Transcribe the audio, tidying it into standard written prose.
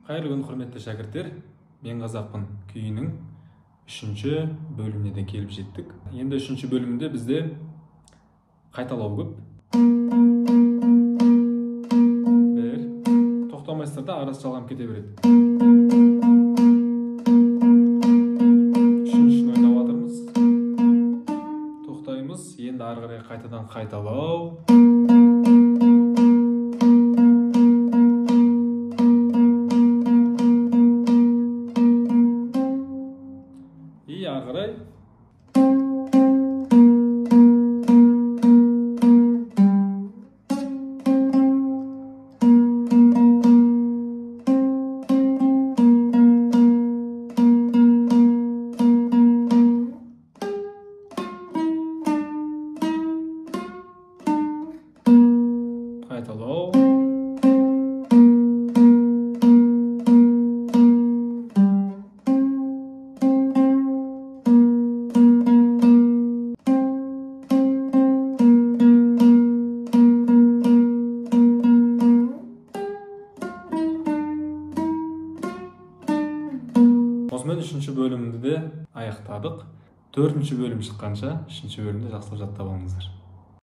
Қайырлы күн, құрметті шәкірттер. Мен қазақпын күйінің үшінші бөліміне де келіп жеттік. Енді үшінші бөлімінде бізде қайталау көп. Бір, тоқтамайсыздар да, арасы жалғанып кете береді. Үшіншіні ойнап жатырмыз. Тоқтаймыз. Енді ары қарай қайтадан қайталау. И ары қарай қайталау. Осымен үшінші бөлімді де аяқтадық. Төртінші бөлім шыққанша үшінші бөлімді жақсылап жаттап алыңыздар.